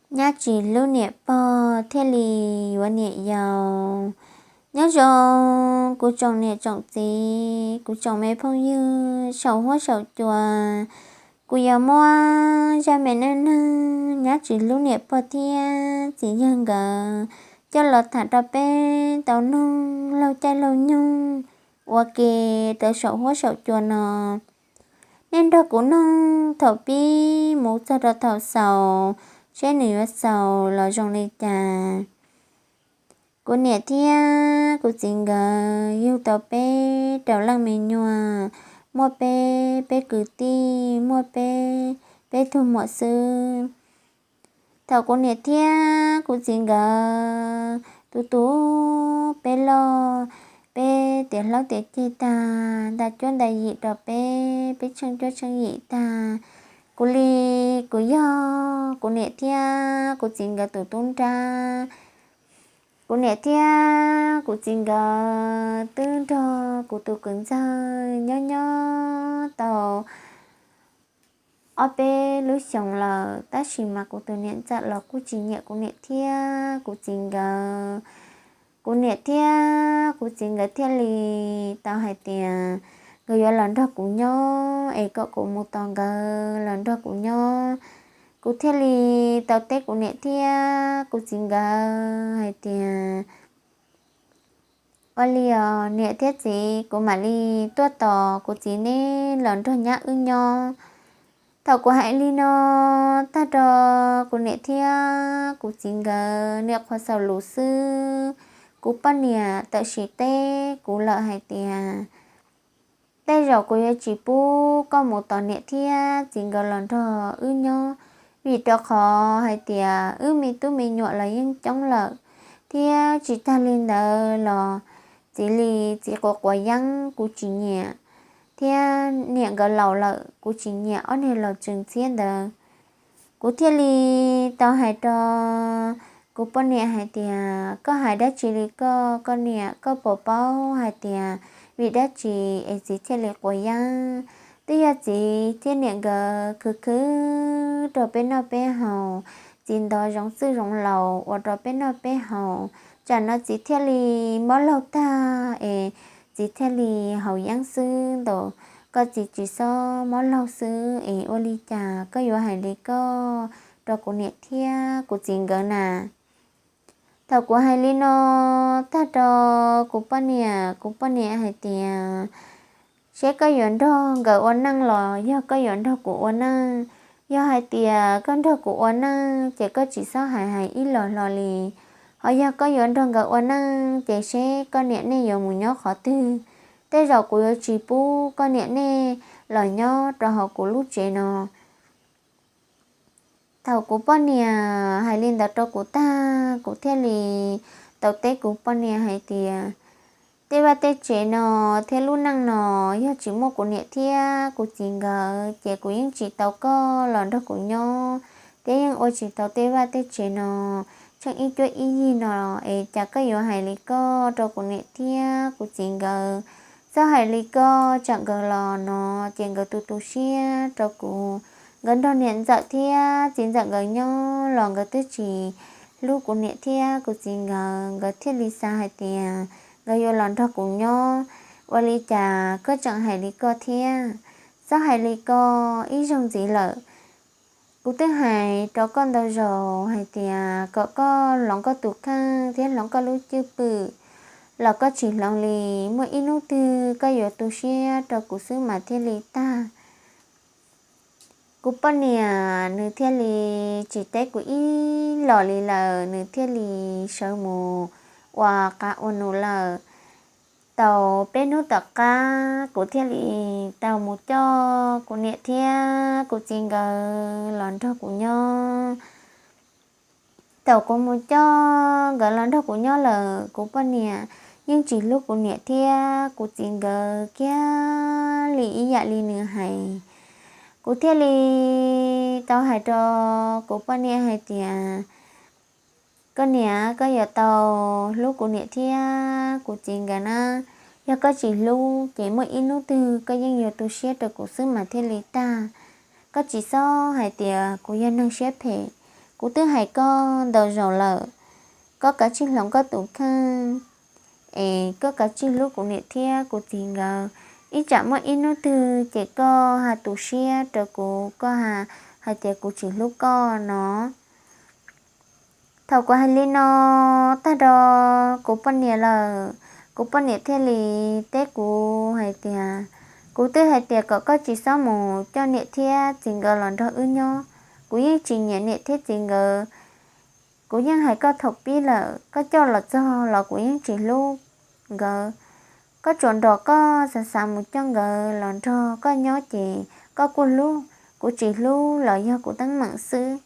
Nyab tsis hlub niam pog thiaj li yuav niam yau. Nyob zoo kuv tsoom niam tsoom txiv, kuv tsoom me phooj ywg saum huab saum cua, kuv yuav muab zaj me neej neeg nyab tsis hlub niam pog thiab txiv yawg nkawd coj los tham rau peb tau mloog laug caij laug nyoog ua ke rau saum huab saum cua no. Nej nrog kuv mloog thaum pib mus txog rau thaum xaus, seb nws yuav xaus los zoo li cas. Kuv niam thiab kuv txiv nkawd yug tau peb rau leej me nyuam, muaj peb, peb kwv tij muaj peb, peb tug muam xwb. Thaum kuv niam thiab kuv txiv nkawd tus tus peb loj, peb tiav hlob tiav ceg tag, nta cuab nta yim rau peb, peb tsheej cuab tsheej yim tag, kuv li kuv yog kuv niam thiab kuv txiv nkawd tus tub nrab. Kuv niam thiab kuv txiv nkawd twb nrog kuv tus kwv ntxawg nyob nyob tau ob peb lub xyoos lawm, tab sis mas kuv tus niam ntxawm los kuj tsis nyiam kuv niam thiab kuv txiv nkawd. Kuv niam thiab kuv txiv nkawd thiaj li tau hais tias nkawd yuav los nrog kuv nyob es kom kuv mus tos nkawd los nrog kuv nyob. Kuv thiaj li tau teb kuv niam thiab kuv txiv nkawd hais tias, ua li os niam thiab txiv, kuv mam li tuaj tos kuv txiv neb los nrog nyab wb nyob. Thaum kuv hais li no tag rau kuv niam thiab kuv txiv nkawd niam qhuav xaus lus xwb, kuv poj niam tawm sim teb kuv lawm hais tias, tej zaum kuv yuav tsis pub koj mus tos niam thiab txiv nkawd los nrog wb nyob, vim rau qhov hais tias wb me tub me nyuam los yeej coob lawm, thiab tsis tag li ntawd los txiv li txiv quav quav yeeb kuv tsis nyiam, thiab niam nkawd laus lawm kuv tsis nyiam ob niag laus tsw ntxhiab ntawd. Kuv thiaj li tau hais rau kuv poj niam hais tias, koj hais dab tsi li koj, koj niam, koj puas paub hais tias vim dab tsi es txiv thiaj li quav yeeb? Twb yog txiv thiab niam nkawd khwv khwv rau peb noj peb haus, txiv ntov zoov txwj zoov laus ua rau peb noj peb haus, tsam no txiv thiaj li mob laug tag es txiv thiaj li haus yeeb xwb ntag. Koj txiv tsis txhob mob laug xwb es ua li cas koj yuav hais li koj rau kuv niam thiab kuv txiv nkawd na? Thaum kuv hais li no tag rau kuv poj niam, kuv poj niam hais tias, seb koj yuav nrog nkawd ua neej los yog koj yuav nrog kuv ua neej? Yog hais tias koj nrog kuv ua neej ces koj tsis txhob hais hais ib los hlo li. Ho yog koj yuav nrog nkawd ua neej ces seb koj niam nej yuav mus nyob qhov twg, tej zaum kuv yuav tsis pub koj niam nej los nyob rau hauv kuv lub tsev no. Thaum kuv poj niam hais li ntawd rau kuv tag, kuv thiaj li tau teb kuv poj niam hais tias, tej vaj tej tsev no thiab lub neej no, yog tsis muaj kuv niam thiab kuv txiv nkawd ces kuv yeej tsis tau koj los nrog kuv nyob, thiab yeej ua tsis tau tej vaj tej tsev no tsheej ib cuab ib yig no. Es cas koj yuav hais li koj rau kuv niam thiab kuv txiv nkawd? Txhob hais li koj, tsam nkawd los no ces nkawd tu tu siab rau kuv. Nkawd nrog niam ntxawm thiab txiv ntxawm nkawd nyob los nkawd twb tsis hlub kuv niam thiab kuv txiv nkawd, nkawd thiaj li xav hais tias nkawd yuav los nrog kuv nyob. Ua li cas koj tseem hais li koj thiab? Txhob hais li koj, ib zaug ntxiv lawm kuv twb hais rau koj ntau zaus hais tias kom koj hloov koj tus kheej thiab hloov koj lub cwj pwm, los koj tsis hloov li. Muaj ib hnub twg koj yuav tu siab rau kuv xwb mas thiaj li tag. Kuv poj niam nws thiaj li tsis teb kuv ib los li lawm, nws thiaj li sawv mus ua qab ua num lawm. Tau peb hnub tom qab kuv thiaj li tau mus coj kuv niam thiab kuv txiv nkawd los nrog kuv nyob. Thaum kuv mus coj nkawd los nrog kuv nyob lawm, kuv poj niam yeej tsis hlub kuv niam thiab kuv txiv nkawd kiag li ib yam li nws hais. Kuv thiaj li tau hais rau kuv poj niam hais tias, koj niam, koj yuav tau hlub kuv niam thiab kuv txiv nkawd na. Yog koj tsis hlub ces muaj ib hnub twg koj yeej yuav tu siab rau kuv xwb mas thiaj li tag. Koj tsis txhob hais tias kuv yog neeg siab phem, Kuv twb hais koj ntau zaus lawm, koj kav tsij hloov koj tus kheej es koj kav tsij hlub kuv niam thiab kuv txiv nkawd. Ib tsam muaj ib hnub twg ces koj ho tu siab rau kuv, koj hais tias kuv tsis hlub koj no. Thaum kuv hais li no tag rau kuv poj niam lawm, kuv poj niam thiaj li teb kuv hais tias, kuv twb hais tias kom koj tsis txhob mus coj niam thiab txiv nkawd los nrog wb nyob. Kuv yeej tsis nyiam niam thiab txiv nkawd. Kuv yeej hais koj thaum pib lawm, koj coj los txog los kuv yeej tsis hlub nkawd. Koj tsuas nrog koj xav xav mus coj nkawd los nrog koj nyob ces koj kuj hlub, kuv tsis hlub los yog kuv teeb meem xwb.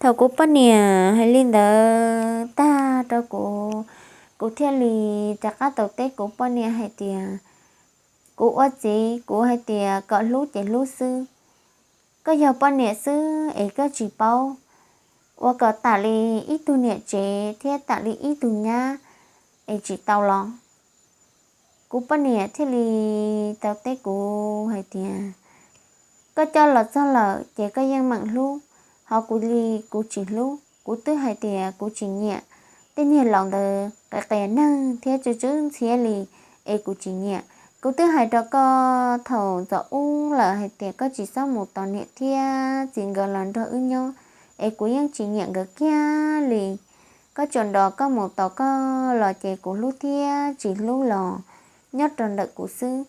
Thaum kuv poj niam hais li ntawd tag rau kuv, kuv thiaj li rov qab tau teb kuv poj niam hais tias, kuv ua txiv kuv hais tias kom hlub ces hlub xwb. Koj yog poj niam xwb es koj tsis paub ua kom tam li ib tug niam tsev thiab tam li ib tug nyab es tsis tau los? Kuv poj niam thiaj li tau teb kuv hais tias, koj coj los txog lawm ces koj yeej meem hlub, ho kuv li kuv tsis hlub. Kuv twb hais tias kuv tsis nyiam tej niag laus ntawd qias qias neeg thiab tsw tsw ntxhiab li, es kuv tsis nyiam. Kuv twb hais rau koj thaum ntxov ub lawm hais tias koj tsis txhob mus tos niam thiab txiv nkawd los nrog wb nyob, es kuv yeej tsis nyiam nkawd kiag li. Koj tsuas nrog koj mus tos koj los ces kuv hlub thiab tsis hlub los nyob rau ntawm kuv xwb.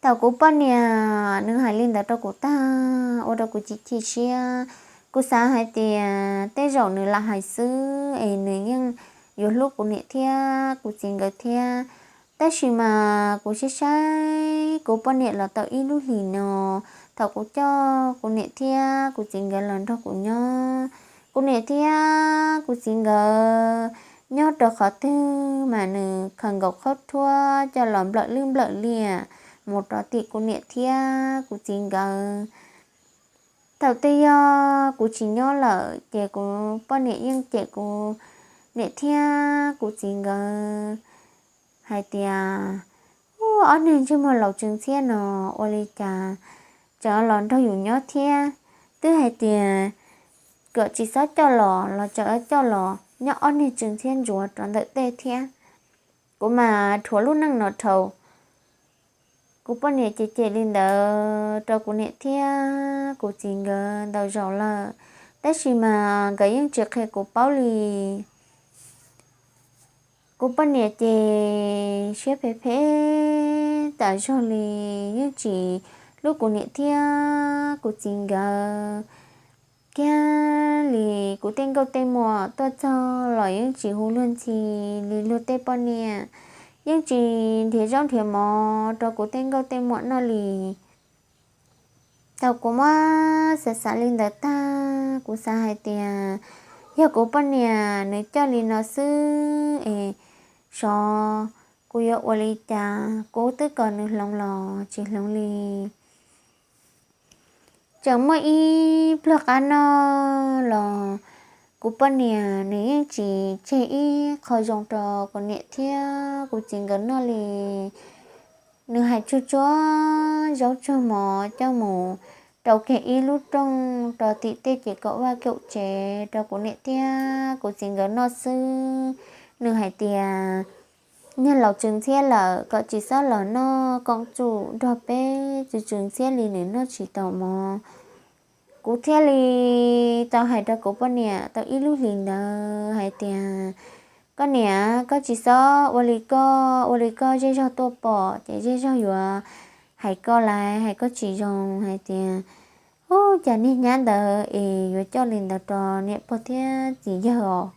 Thaum kuv poj niam nws hais li ntawd rau kuv tag ua rau kuv chim chim siab. Kuv xav hais tias tej zaum nws lam hais xwb es nws yeej yuav hlub kuv niam thiab kuv txiv nkawd thiab. Tab sis mas kuv saib saib kuv poj niam los tau ib lub hlis no, thaum kuv coj kuv niam thiab kuv txiv nkawd los nrog kuv nyob, kuv niam thiab kuv txiv nkawd nyob rau qhov twg mas nws khaws nkaus qhaub rhuab coj los nplawm lwb nplawm liam mus rau tim kuv niam thiab kuv txiv nkawd. Thaum twg yog kuv tsis nyob lawm ces kuv poj niam yeej cem kuv niam thiab kuv txiv nkawd hais tias, ub, ob niag ntsej muag laus tsw ntxhiab no ua li cas tseem los nrog yus nyob thiab. Twb hais tias kom tsis txhob coj los los tseem coj los nyob ob niag tsw ntxhiab ntsuav rau ntawm tej thiab. Kuv mas rhuav lub neej no dhau. Kuv poj niam cem cem li ntawd rau kuv niam thiab kuv txiv nkawd ntau zaus lawm, tab sis mas nkawd yeej tsis qhia kuv paub li. Kuv poj niam ces siab phem phem tas zog li, yeej tsis hlub kuv niam thiab kuv txiv nkawd kiag li. Kuv tej nkauj tej muam tuaj txog los yeej tsis hu luag ntxhi li luag tej poj niam, yeej tsis nrhiav zaub nrhiav mov rau kuv tej nkauj tej muam noj li. Thaum kuv muab xav xav li ntawd tag, kuv xav hais tias yog kuv poj niam nws coj li no xwb es xyov kuv yuav ua li cas, kuv twb kom nws hloov los tsis hloov li. Tseem muaj ib pluag qab no los kuv poj niam nws yeej tsis tseg ib qho zoo rau kuv niam thiab kuv txiv nkawd noj li. Nws hais tsuag tsuag zaub tsuag mov coj mus rau kiag ib lub rooj rau tim tej ces kaum vaj kaum tsev rau kuv niam thiab kuv txiv nkawd noj xwb. Nws hais tias, niag laus tsw ntxhiab lawm kom tsis txhob los noj koom tsum nrog peb tsw tsw ntxhiab li, nws noj tsis tau mov. Kuv thiaj li tau hais rau kuv poj niam tau ib lub hlis ntawd hais tias, koj niam, koj tsis txhob ua li koj, ua li koj zej zog tuaj pom ces zej zog yuav hais koj laiv, hais koj tsis zoo hais tias, ub, cas niag nyab ntawd es yuav coj li ntawd rau niam pog thiab txiv yawg os.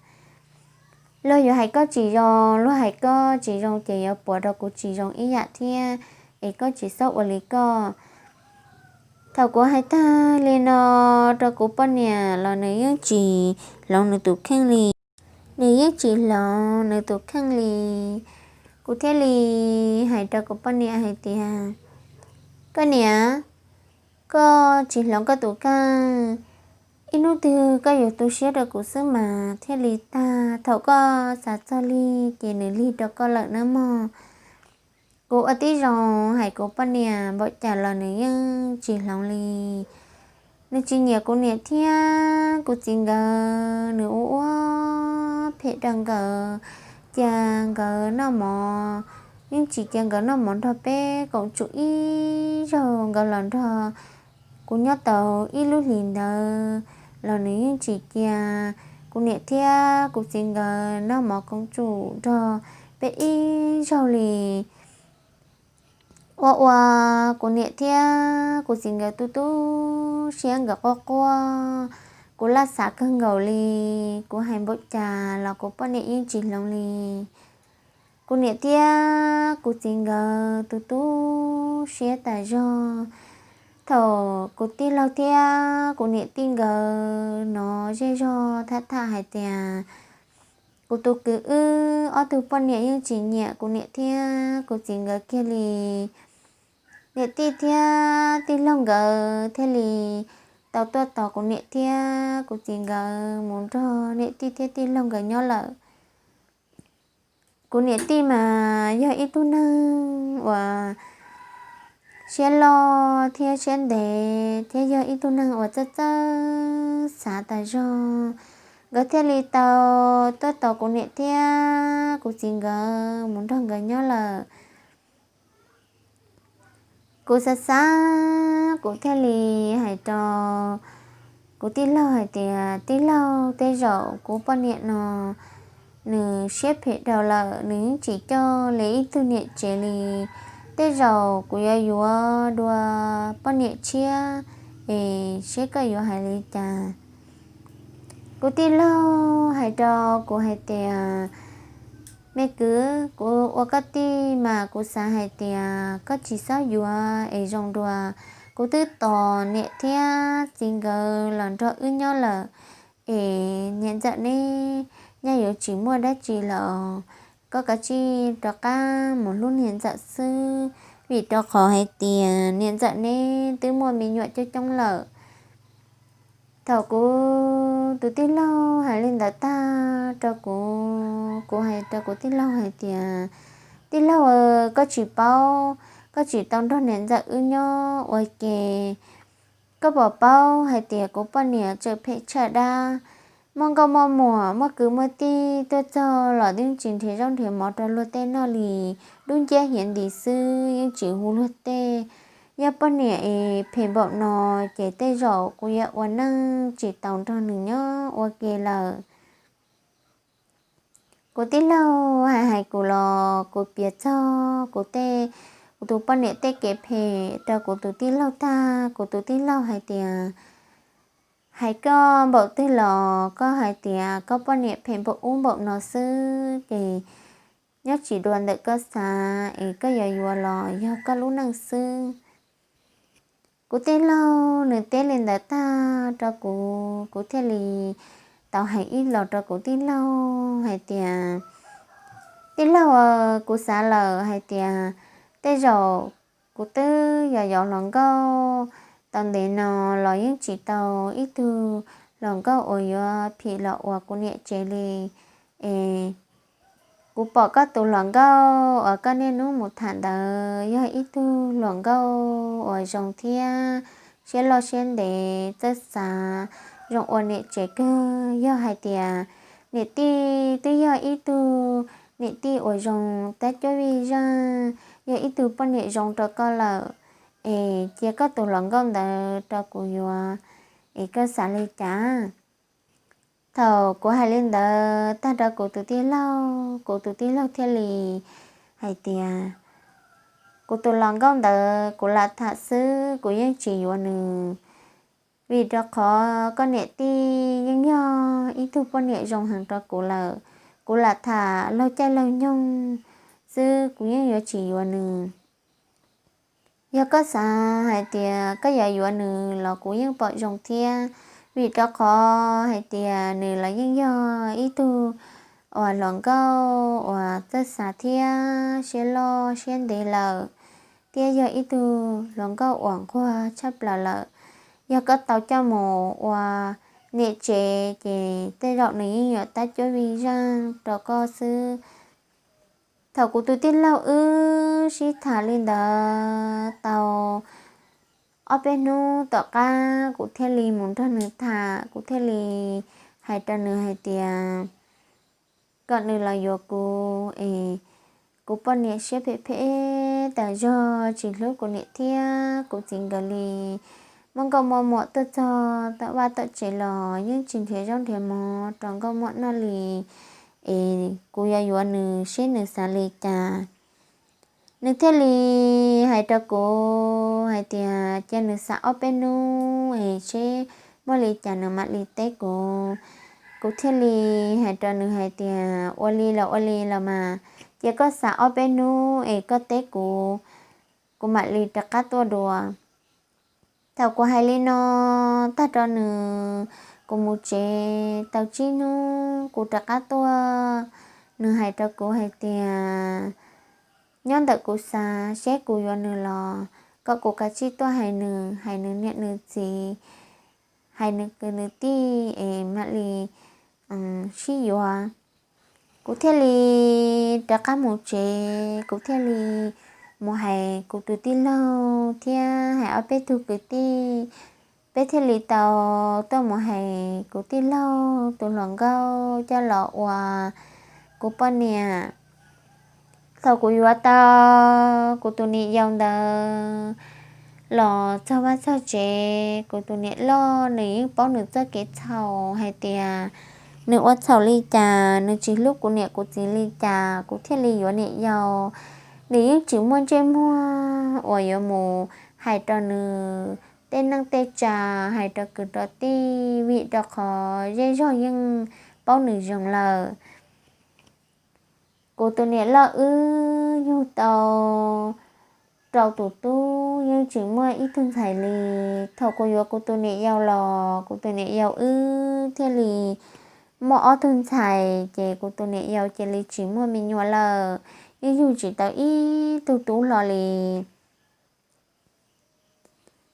Luag yuav hais koj tsis zoo, luag hais koj tsis zoo ces yuav puas rau kuv tsis zoo ib yam thiab, es koj tsis txhob ua li koj. Thaum kuv hais tag li no rau kuv poj niam los nws yeej tsis hloov nws tus kheej li. Nws yeej tsis hloov nws tus kheej li. Kuv thiaj li hais rau kuv poj niam hais tias, koj niam, koj tsis hloov koj tus kheej, ib hnub twg koj yuav tu siab rau kuv xwb mas thiaj li tag. Thaum koj xav txog lig ces nws lig rau koj lawm nawb mog. Kuv ua tib zoo hais kuv poj niam npaum cas los nws yeej tsis hloov li. Nws tsis nyiam kuv niam thiab kuv txiv nkawd, nws ua ua phem rau nkawd, cia nkawd noj mov, yeej tsis cia nkawd noj mov nrog peb koom tsum ib zaug. Nkawd los nrog kuv nyob tau ib lub hlis ntawd los nws yeej tsis cia kuv niam thiab kuv txiv nkawd noj mov koom tsum nrog peb ib zaug li. Ua ua kuv niam thiab kuv txiv nkawd tu tu siab, nkawd quaj quaj, kuv laj xav kawg nkaus li. Kuv hais npaum cas los kuv poj niam yeej tsis hloov li. Kuv niam thiab kuv txiv nkawd tu tu siab tas zog. Thaum kuv tij laug thiab kuv niam tij nkawd hnov zej zog tham tham hais tias kuv tus kwv wb ob tug poj niam yeej tsis nyiam kuv niam thiab kuv txiv nkawd kiag li, niam tij thiab tij laug nkawd thiaj li tau tuaj tos kuv niam thiab kuv txiv nkawd mus nrog niam tij thiab tij laug nkawd nyob lawm. Kuv niam tij mas yog ib tug neeg uas siab loj thiab siab ntev thiab yog ib tug neeg uas txawj txawj xav tas zog, nkawd thiaj li tau tuaj tos kuv niam thiab kuv txiv nkawd mus nrog nkawd nyob lawm. Kuv xav xav kuv thiaj li hais rau kuv tij laug hais tias, tij laug, tej zaum kuv poj niam no nws siab phem dhau lawm, nws yeej tsis coj li ib tug niam tsev li. Tej zaum kuv yuav yuav dua poj niam tshiab, es seb koj yuav hais li cas. Kuv tij laug hais rau kuv hais tias, me kwv, kuv ua koj tij mas kuv xav hais tias koj tsis txhob yuav es zoo dua. Kuv twb tos niam thiab txiv nkawd los nrog wb nyob lawm, es niam ntxawm neb nyaj yuav tsis muaj dab tsi lawm, koj kav tsij rov qab mus hlub niam ntxawm xwb, vim rau qhov hais tias niam ntxawm neb twb muaj me nyuam coob coob lawm. Thaum kuv tus tij laug hais li ntawd tag rau kuv, kuv hais rau kuv tij laug hais tias, tij laug, koj tsis paub, koj tsis tau nrog niam ntxawm wb nyob ua ke, koj puas paub hais tias kuv poj niam tseem phem tshaj dab, muaj nkauj muaj muam, muaj kwv muaj tij tuaj txog los twb tsis nrhiav zaub nrhiav mov rau luag tej noj li, dub nciab hiav ntis xwb yeej tsis hu luag tej. Yog poj niam es phem npaum no, ces tej zaum kuv yuav ua neej tsis tau nrog nws nyob ua ke lawm. Kuv tij laug hais hais kuv los kuv piav txog kuv tej, kuv tus poj niam tej kev phem rau kuv tus tij laug tag, kuv tus tij laug hais tias, hais koj npaum twg los koj hais tias koj poj niam phem npaum ub npaum no xwb, ces nyob tsis dua ntawm koj xav, es koj yuav yuav los yog koj lub neej xwb. Kuv tij laug nws teb li ntawd tag rau kuv, kuv thiaj li tau hais ib los rau kuv tij laug hais tias, tij laug, kuv xav lawm hais tias tej zaum kuv twb yog yuav hluas nkauj tau ntev no los yeej tsis tau ib tug hluas nkauj uas yuav phim los ua kuv niam tsev li, es kuv pom koj tus hluas nkauj uas koj niaj hnub mus tham ntawd yog ib tug hluas nkauj uas zoo thiab siab loj siab ntev, txawj xav, zoo ua niam tsev kawg. Yog hais tias niam tij twb yog ib tug niam tij uas zoo tab cuab vij zaj, yog ib tug poj niam zoo rau koj lawm, es cia koj tus hluas nkauj ntawd rau kuv yuav, es koj xav li cas? Thaum kuv hais li ntawd tag rau kuv tus tij laug, kuv tus tij laug thiaj li hais tias, kuv tus hluas nkauj ntawd kuv lam tham xwb, kuv yeej tsis yuav nws, vim rau qhov koj niam tij yeej yog ib tug poj niam zoo heev rau kuv lawm. Kuv lam tham laug caij laug nyoog xwb, kuv yeej yuav tsis yuav nws. Yog koj xav hais tias koj yuav yuav nws los kuv yeej pom zoo thiab, vim rau qhov hais tias nws los yeej yog ib tug uas hluas nkauj uas txawj xav thiab siab loj siab ntev lawm, thiab yog ib tug hluas nkauj uas nquag tshaj plaws lawm. Yog koj tau coj mus ua niam tsev ces tej zaum nws yeej yuav tab cuab vij zaj rau koj xwb. Thaum kuv tus tij laug wb sib tham li ntawd tau Ob peb hnub tom qab kuv thiaj li mus nrog nws tham, kuv thiaj li hais rau nws hais tias kom nws los yuav kuv es kuv poj niam siab phem phem tas zog, tsis hlub kuv niam thiab kuv txiv nkawd li. Muaj nkauj muaj muam tuaj txog tom vaj tom tsev los yeej tsis nrhiav zaub nrhiav mov rau nkauj muam noj li, es kuv yuav yuav nws seb nws xav li cas. Nws thiaj li hais rau kuv hais tias cia nws xav ob peb hnub es seb muaj li cas nws mam li teb kuv. Kuv thiaj li hais rau nws hais tias ua li los ua li los mas, cia koj xav ob peb hnub es koj teb kuv, kuv mam li rov qab tuaj dua. Thaum kuv hais li no tag rau nws, kuv mus tsev tau tsib hnub kuv rov qab tuaj, nws hais rau kuv hais tias nyob ntawm kuv xav seb kuv yuav nws los kom kuv kav tsij tuaj hais nws, hais nws niam nws txiv, hais nws kwv nws tij es mam li sib yuav. Kuv thiaj li rov qab mus tsev, kuv thiaj li mus hais kuv tus tij laug thiab hais ob peb tug kwv tij. Peb thiaj li tau tuaj mus hais kuv tij laug tus hluas nkauj coj los ua kuv poj niam. Thaum kuv yuav tau kuv tus niam yau ntawd los txog vaj txog tsev, kuv tus niam loj nws yeej paub nws txoj kev txhaum hais tias nws ua txhaum li cas, nws tsis hlub kuv niam kuv txiv li cas, kuv thiaj li yuav niam yau. Nws yeej tsis muaj ntsej muag uas yuav mus hais rau nws tej neej tej tsa, hais rau kwv rau tij, vim rau qhov zej zog yeej paub nws zoo lawm. Kuv tus niam loj wb yug tau rau tus tub yeej tsis muaj ib tug ntxhais li. Thaum kuv yuav kuv tus niam yau los kuv tus niam yau wb thiaj li muaj ob tug ntxhais, ces kuv tus niam yau cia li tsis muaj me nyuam lawm, yeej yug tsis tau ib tug tub hlo li.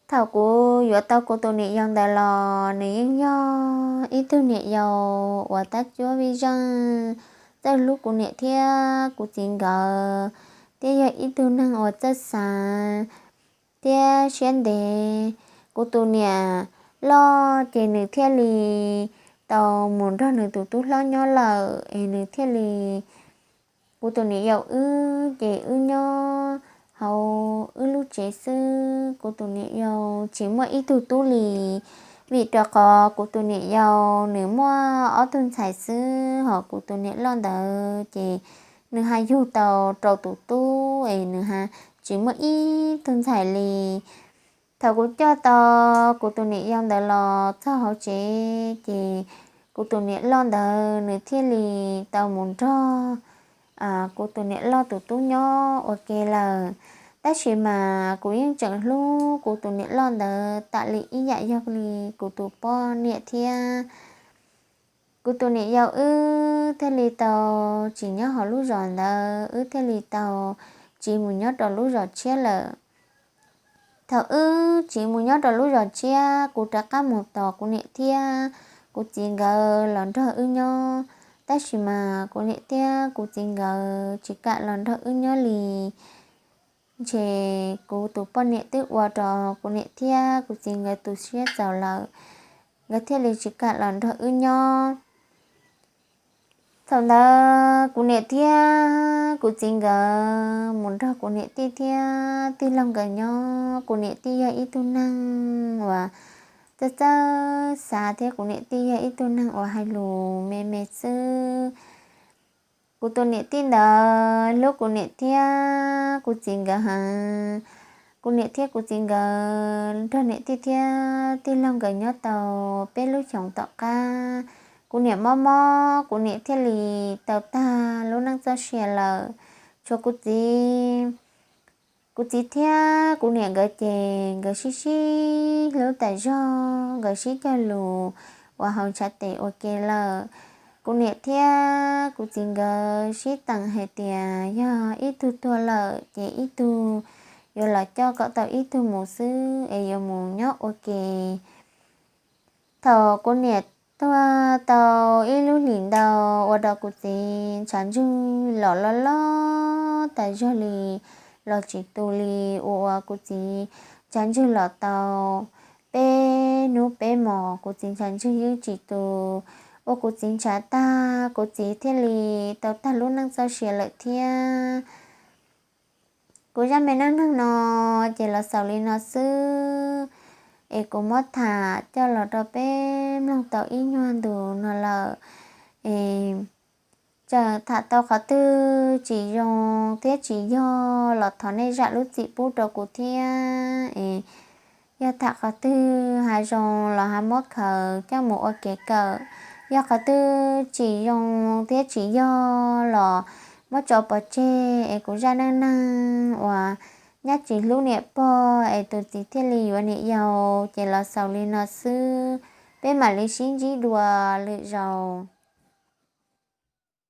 Thaum kuv yuav tau kuv tus niam yau ntawd los nws yeej yog ib tug niam yau uas tab cuab vij zeej, txawj hlub kuv niam thiab kuv txiv nkawd, thiab yog ib tug neeg uas txawj xav thiab siab ntev. Kuv tus niam loj ces nws thiaj li tau mus nrog nws tus tub hlob nyob lawm es nws thiaj li, kuv tus niam yau wb ces wb nyob hauv wb lub tsev xwb, kuv tus niam yau tsis muaj ib tug tub li. Vim rau qhov kuv tus niam yau nws muaj ob tug ntxhais xwb, hos kuv tus niam loj ntawd ces nws ho yug tau rau tus tub es nws ho tsis muaj ib tug ntxhais li. Thaum kuv coj tau kuv tus niam yau ntawd los txog hauv tsev ces kuv tus niam loj ntawd nws thiaj li tau mus nrog kuv tus niam loj tus tub nyob ua ke lawm. Tab sis mas kuv yeej tseem hlub kuv tus niam loj ntawd tas li ib yam yog li kuv tus poj niam thiab. Kuv tus niam yau wb thiaj li tau tsis nyob hauv lub zos ntawd, wb thiaj li tau tsiv mus nyob rau lub zos tshiab lawm. Thaum wb tsiv mus nyob rau lub zos tshiab, kuv rov qab mus tos kuv niam thiab kuv txiv nkawd los nrog wb nyob, tab sis mas kuv niam thiab kuv txiv nkawd tsis kam los nrog wb nyob li. Ntshe kuv tus poj niam twb ua rau kuv niam thiab kuv txiv nkawd tu siab txaus lawm, nkawd thiaj li tsis kam los nrog wb nyob. Thaum ntawd kuv niam thiab kuv txiv nkawd mus nrog kuv niam tij thiab tij laug nkawd nyob. Kuv niam tij yog ib tug neeg uas txawj txawj xav thiab kuv niam tij yog ib tug neeg uas hais lus me me xwb. Kuv tus niam tij ntawd hlub kuv niam thiab kuv txiv nkawd heev. Kuv niam thiab kuv txiv nkawd nrog niam tij thiab tij laug nkawd nyob tau peb lub xyoos tom qab. Kuv niam mob mob, kuv niam thiaj li tau tag lub neej txoj sia lawm. Tshuav kuv txiv, kuv txiv thiab kuv niam nkawd ces nkawd sib sib hlub tas zog, nkawd sib cog lus ua hauv ntshav tes ua ke lawm. Kuv niam thiab kuv txiv nkawd sib teem hais tias yog ib tug tuag lawm ces ib tug yuav los coj kom tau ib tug mus xwb es yuav mus nyob ua ke. Thaum kuv niam tuag tau ib lub hlis ntau, ua rau kuv txiv ntshav ntswg los loj loj tas zog li, los tsis tu li, ua ua kuv txiv ntshav ntswg los tau peb hnub peb hmos, kuv txiv ntshav ntswg yeej tsis tu. Ua kuv txiv ntshav tag, kuv txiv thiaj li tau tag lub neej txoj sia lawm thiab. Kuv zaj me neej neeg no ces los xaus li no xwb, es kuv muab tham coj los rau peb mloog tau ib nyuag ntus no lawm. Es txawm tham tau qhov twg tsis zoo thiab tsis yog los thov nej zam lub txim pub rau kuv thiab. Es yog tham qhov twg hav zoo los ho muab khaws coj mus ua kev kawm. Yog qhov twg tsis zoo thiab tsis yog los muab tso pov tseg, es kuv zaj neej neeg uas nyob tsis hlub niam pog es tus txiv thiaj li yuav niam yau ces los xaus li no xwb. Peb mam li sib ntsib dua lwm zaus.